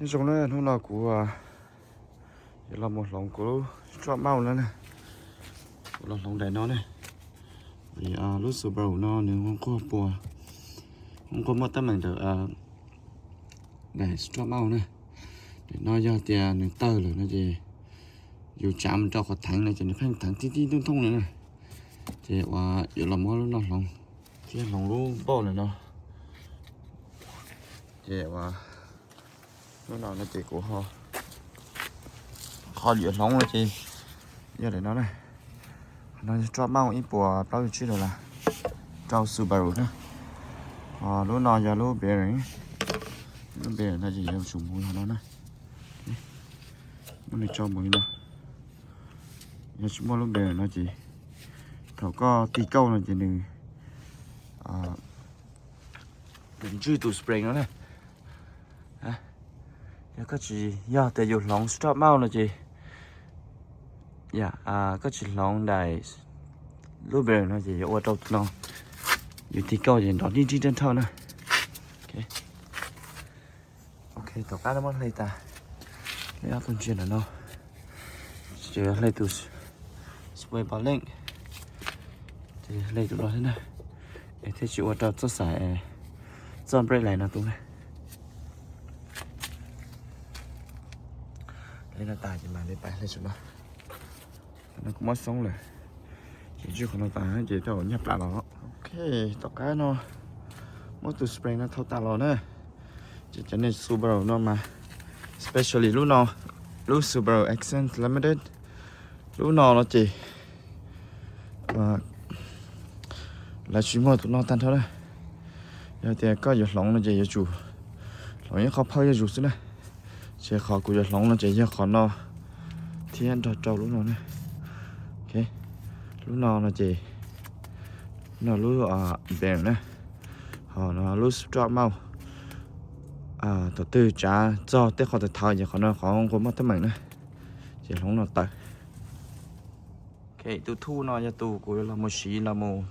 Nyob zoo na, hnub no kuv yuav los mus hloov kuv lub strop mount na. Kuv los hloov daim no na. Vim lub Subaru no nws ua nquag puas, ua nquag muaj teeb meem ntawm daim strop mount na. Daim no yog tias nws tawg lawm no ces yus tsav mus rau qhov theev no ces nws pheej theev tib tib thooj thooj li na. Ces uas yuav los muab lub no hloov thiab hloov lub npauj lawm no. Ces uas lub no no ces kuv ho, qhov yuav hloov no ces yog daim no na. Qhov no strop mount ib puas plaub caug tsib dollar rau Subaru na. Ho lub no yog lub bearing, lub bearing no ces yuav tsum mus qhov no na. Muab nws tso mus li no. Yog tsis muaj lub bearing no ces thaum koj tig kauj no ces nws, nws ntswj tus spring no na. Yog koj tsis, yog tias yus hloov strop mount no ces, yam koj tsis hloov daim lub bearing no ces yuav ua rau tus no yus tig kauj ces nrov nrib nrib nrab nrhawj na. Ok, tom qab no muab hle tas, hle ob tug ntsia ntawm no, ces hle tus spring bar link, ces hle tus no thiab na, es thiaj tsis ua rau txoj xaim, txoj brake light no tu na. Hle no tas ces mam li pais hle saum no. Qhov no kuv muab xoob lawm, ces ntswj qhov no tas ces tau nyaj plab los. Ok, tom qab no muab tus spring no thau tas los na. Ces cov niag Subaru no mas, especially lub no, lub Subaru Accent Limited, lub no no ces lawv tsis muaj tus no tag nrho na. Yog tias koj yuav hloov no ces yuav tsum hloov ib qho phawj zuj zus xwb na. Ces qhov kuv yuav hloov no ces yog qhov no thiab nrog rau lub no na. Lub no no ces, no lub bearing na, ho no lub strop mount. Thaum twg tsav txog tej qhov tawv thawv ces qhov no qhov nquag muaj teeb meem na, ces hloov no tawm. Ok, tus thuj no yog tus kuv los mus siv los mus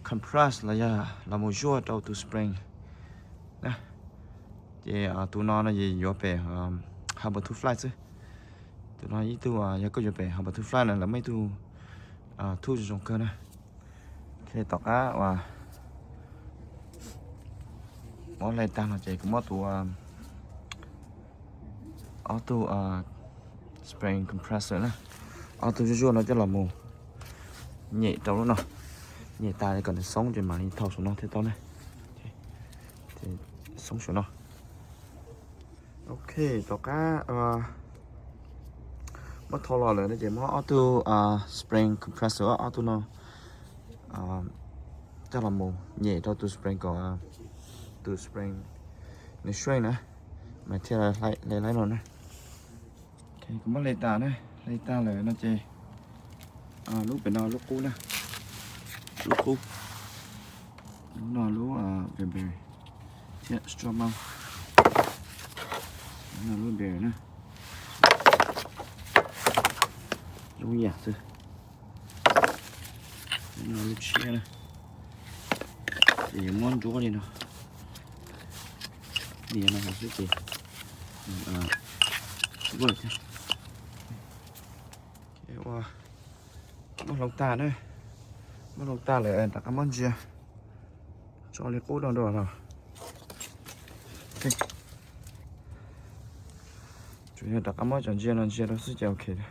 compress los yog los mus zuaj rau tus spring na. Ces tus no no ces yuav pem Harbor Two Fly xwb. Tus no ib tug, yog koj yuav pem Harbor Two Fly no lawv muaj ib tug thuj zoo kawg na. Ok, tom qab uas muab hle tag no ces kuv muab tus, ob tug spring compressor na, ob tug zuj zuaj no coj los mus nyem rau lub no. Nyem tas kom nws xoob ces mam li thau saum no thiaj tau na. Xoob saum no. Ok, tom qab muab thau los lawm no ces muab ob tug spring compressor, ob tug no coj los mus nyem rau tus spring kom tus spring nws shrink na, mas thiaj li laib no na. Ok, kuv muab hle tas na, hle tas lawm no ces lub pem no lub qub na, lub qub, lub no lub bearing thiab strop mount, lub no lub bearing na, zoo yam xwb. Lub no lub tshiab na, ces yuav muab ntsuab li no, nias no hauv xwb ces ua thiab. Ua, muab hloov tag na, muab hloov tag lawm rov qab muab ntsia, tso li qub do dua no. Tsuas yog rov qab muab cov ntsia no ntsia rau xwb ces ok lawm.